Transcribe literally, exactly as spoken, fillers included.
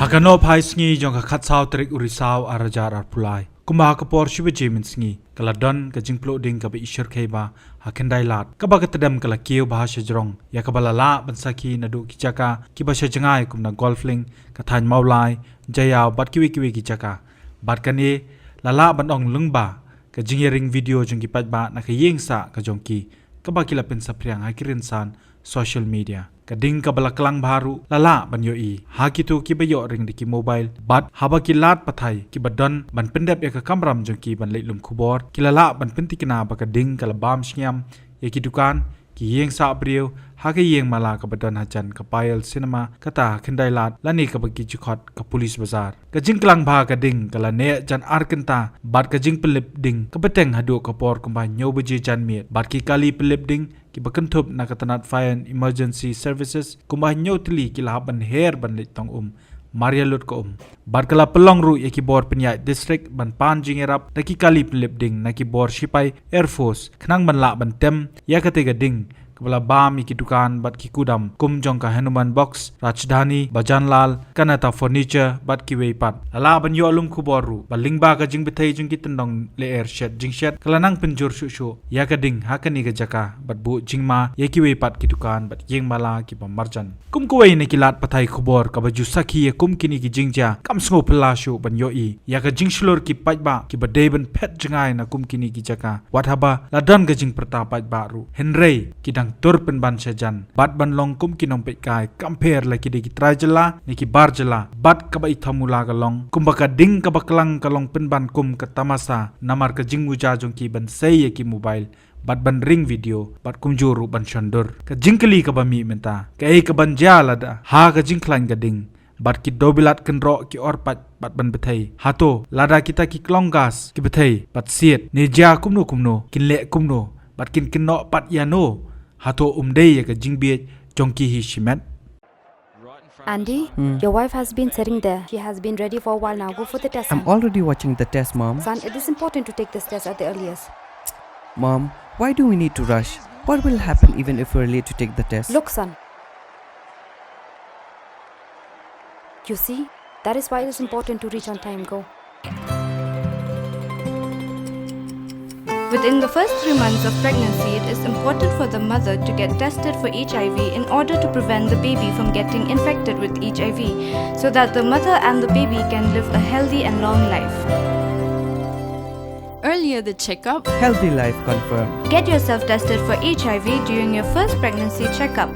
Ka nohphai sngi jong ka khatsaw tarik u Risaw arhajar arphew lai, kumba ha ka por shi baje mynsngi, ka la don ka jingpluh ding kaba i shyrkhei bha ha Khyndailad, kaba ka tdem ka la kiew bha sha jrong, ïa kaba la lah ban sakhi naduh ki jaka kiba sha jngai kum na Golflink, ka thaiñ Mawlai, Jaïaw bad kiwei kiwei ki jaka. Bad kane la lah ban ong lyngba ka jingïaring video jong ki paidbah na ka ïing sah ka jong ki, kaba ki la pynsaphriang ha ki rynsan social media. Ka ding kaba la klang bha ruh la lah ban ïohi ha kito kiba ïoh ring da ki mobile, bad haba ki lad pathai kiba don ban pyndep ïa ka kamram jong ki ban leit lum khubor, ki la lah ban pyntikna ba ka ding ka la bam shngiam ïa ki dukan, ki ïing sah briew, ha ka ïing mala kaba don hajan ka Payal Cinema, kata ha Khyndailad, lane kaba ki ju khot ka Police Bazar. Ka jingklang bha ka ding ka la neh jan ar kynta, bad ka jingpynlip ding ka bteng haduh ka por kumba hynñiew baje janmiet, bad ki kali pynlip ding kiba kynthup na ka tnat Fire and Emergency Services kumba hynñiew tylli ki la hap ban her ban leit tong um mar ïa lut ka um. Bad ka la pynlong ruh ïa ki bor pynïaid district ban pan jingïarap da ki kali pynlip ding na ki bor shipai Air Force, khnang ban lah ban tem ïa kata ka ding kaba la bam ïa ki dukan bad ki kudam kum jong ka Hanuman Box, Rajdhani, Bajanlal, Kanata Furniture bad kiwei pat. La lah ban ïoh lum khubor ruh ba lyngba ka jingbthei jong ki tyndong lyer shet jingshet, ka la nang pynjur shuh shuh ïa ka ding ha kane ka jaka bad buh jingma ïa kiwei pat ki dukan bad ïing mala kiba marjan. Kum kawei na ki lad pathai khubor kaba ju sakhi ïa kum kine ki jingjia, kam sngewphylla shuh ban ïohi ïa ka jingshlur ki paidbah kiba dei ban phet jngai na kum kine ki jaka, wat haba la don ka jingpyrta paidbah ruh, hynrei ki dang tur pynban shajan bad ban long kum ki nongpeitkai, kam pher la ki dei ki trai jylla ne ki bar jylla. Bad kaba i thamula ka long kumba ka ding kaba klang ka long pynban kum ka tamasa, namar ka jingmuja jong ki ban sei ïa ki mobile bad ban ring video bad kumjuh ruh ban shon dur. Ka jingkylli kaba mih mynta, kaei kaban jia lada ha ka jingkhlaiñ ka ding bad ki dewbilat kynroh ki or pat bad ban bthei? Hato lada kita ki klong gas ki bthei bad siat, ne jia kumno kumno, kin leh kumno bad kin kynnoh pat ïano? Hato um dei ïa ka jingbieit jong ki hi shimet? Andy, your wife has been sitting there. She has been ready for a while now. Go for the test, I'm son. Already watching the test, Mom. Son, it is important to take this test at the earliest. Mom, why do we need to rush? What will happen even if we're late to take the test? Look, son. You see, that is why it is important to reach on time. Go. Within the first three months of pregnancy, it is important for the mother to get tested for H I V in order to prevent the baby from getting infected with H I V, so that the mother and the baby can live a healthy and long life. Earlier the checkup, Healthy life confirmed. Get yourself tested for H I V during your first pregnancy checkup.